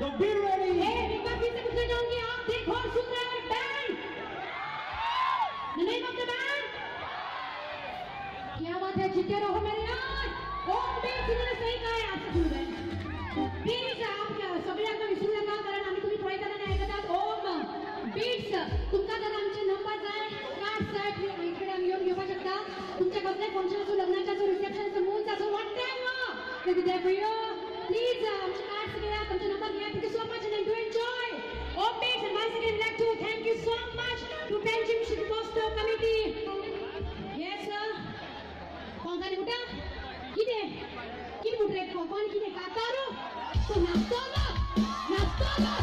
So be ready. एक bar फिर से पूछना चाहूंगी, आप देखो और सुन रहे हैं band, the name of the band. क्या बात है, जीते रहो मेरे यार. ओम बीट्स, इन्होंने सही कहा है. आपसे सुन रहे प्लीज, आप सगळ्यांना विसरू नका, कारण आम्ही तुम्ही पळयतना नाही ऐकतात. ओम बीट्स, तुमका जर आमचे नंबर जाय, कार्ड जाय, इकडे आम्ही येऊन घेवपाक शकता. तुमच्या कसले फंक्शन असो, लग्नाचे असो, रिसेप्शन असो, मूज असो, whatever will be there for you. Please आमचे कार्ड्स घ्या, तुमचे नंबर घ्या. Thank you so much and do enjoy. Om Beats, and once again like to thank you so much to Panjim Shigmotsav committee. Yes sir. कोण जाले उठा, कितें कितें मुटरे कोण कितें कातारो तो नाचतलो नाचतलो.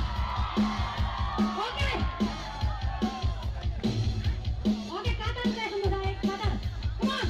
ओके ओके, कातार जाय समजा एक कातार. Come on.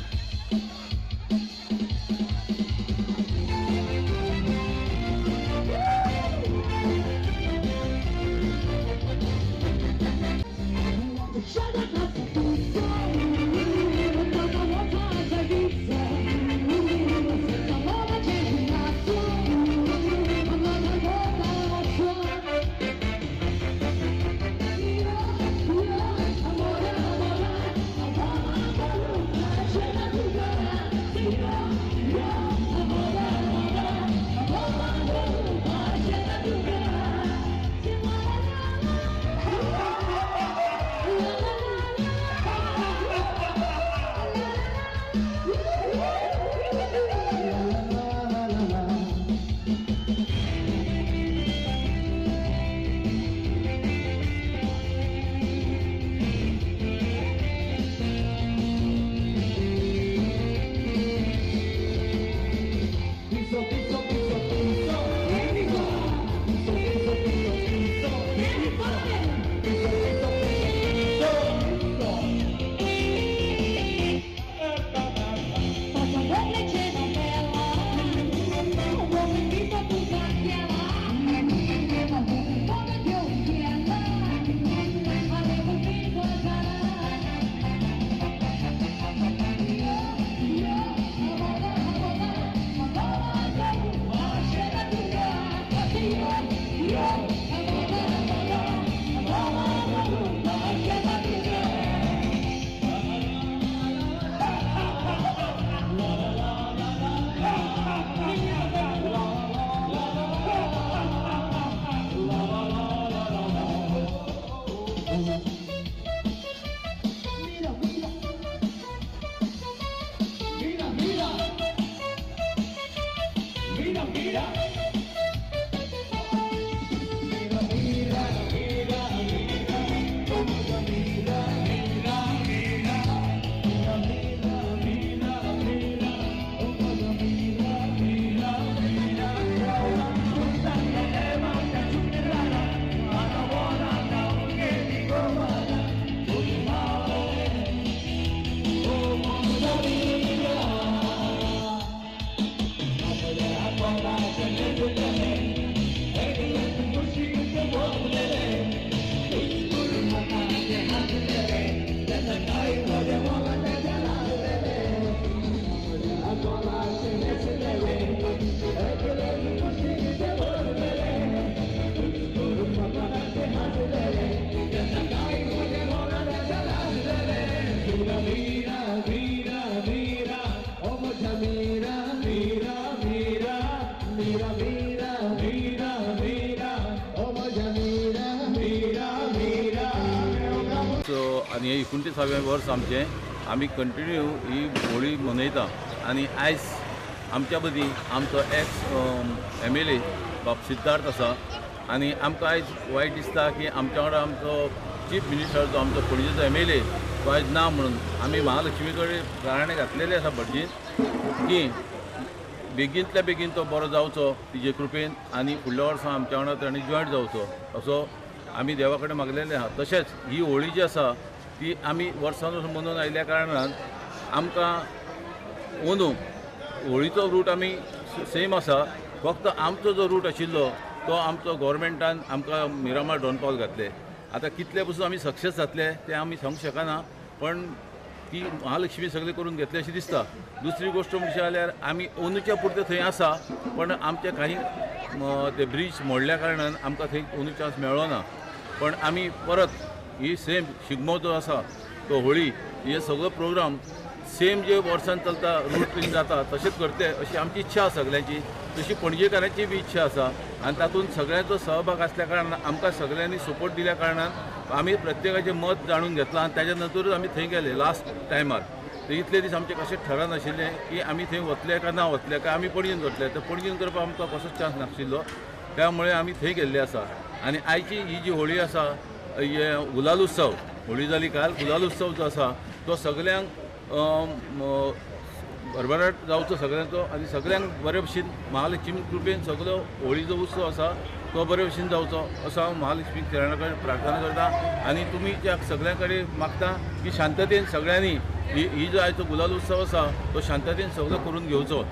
आनी हे 29वें वर्स आमचें, आमी कंटिन्यू ही होळी मनयता. आनी आयज आमच्या मदीं आमचो एक्स MLA बाब सिद्धार्थ आसा. आनी आमकां आयज वायट दिसता की आमच्या वांगडा आमचो चीफ मिनिस्टर जो आमचो पणजेचो MLA तो आयज ना म्हणून आमी महालक्ष्मी कडेन गाराणें घातलेलें आसा भटजीन की बेगीनतल्या बेगीन तो बरो जावचो तिजे कृपेन आनी फुडल्या वर्सा आमच्या वांगडा ताणें जॉयंट जावचो असो आमी देवा कडेन मागलेलें आसा. तशेंच ही होळी जी आसा ती आमी वर्सान वर्स मनोवन आयिल्ल्या कारणान आमकां अंदू होळीचो रूट आमी सेम आसा, फक्त आमचो जो रूट आशिल्लो तो आमचो गोवोरमेंटान आमकां मिरामार डोन पावल घातले. आतां कितले पसून आमी सक्सेस जातले ते आमी सांगूंक शकना, पण ती महालक्ष्मी सगळें करून घेतली अशें दिसता. दुसरी गोश्ट म्हणशी जाल्यार आमी अंदूच्या पुरते थंय आसा, पण आमचे काही ते ब्रीज मोडल्या कारणान आमकां थंय अंदू चान्स मेळ्ळो ना. पण आमी परत ही सेम शिगमो जो आसा तो होळी हे सगळो प्रोग्राम सेम जे वर्सान चलता रूटीन जाता तशेंच करतले अशी आमची इच्छा आसा सगल्यांची, तशी पणजेकारांची बी इच्छा आसा. आनी तातूंत सगळ्यांचो सहभाग आसल्या कारणान आमकां सगळ्यांनी सपोर्ट दिल्या कारणान आमी प्रत्येकाचें मत जाणून घेतलां आनी ताच्या नंतरूच आमी थंय गेले लास्ट टायमार. तर इतले दीस आमचें कशें ठरनाशिल्लें की आमी थंय वतले काय ना वतले, काय आमी पणजेन करतले. तर पणजेन करपाक आमकां कसोच चान्स नाशिल्लो, त्यामुळे आमी थंय गेल्ले आसा. आनी आयची ही जी होळी आसा, हे गुलाल उत्सव, होळी जाली काल, गुलाल उत्सव जो आसा तो सगळ्यांक भरभराट जावचो सगळ्यांचो आनी सगळ्यांक बरे भशेन महालक्ष्मी कृपेन सगळो होळीचो उत्सव आसा तो बरे भशेन जावचो असो हांव महालक्ष्मी चरणा कडेन प्रार्थना करता. आनी तुमी ज्या सगळ्यां कडेन मागता की शांततेन सगळ्यांनी ही जो आयचो गुलाल उत्सव आसा तो शांततेन सगळो करून घेवचो.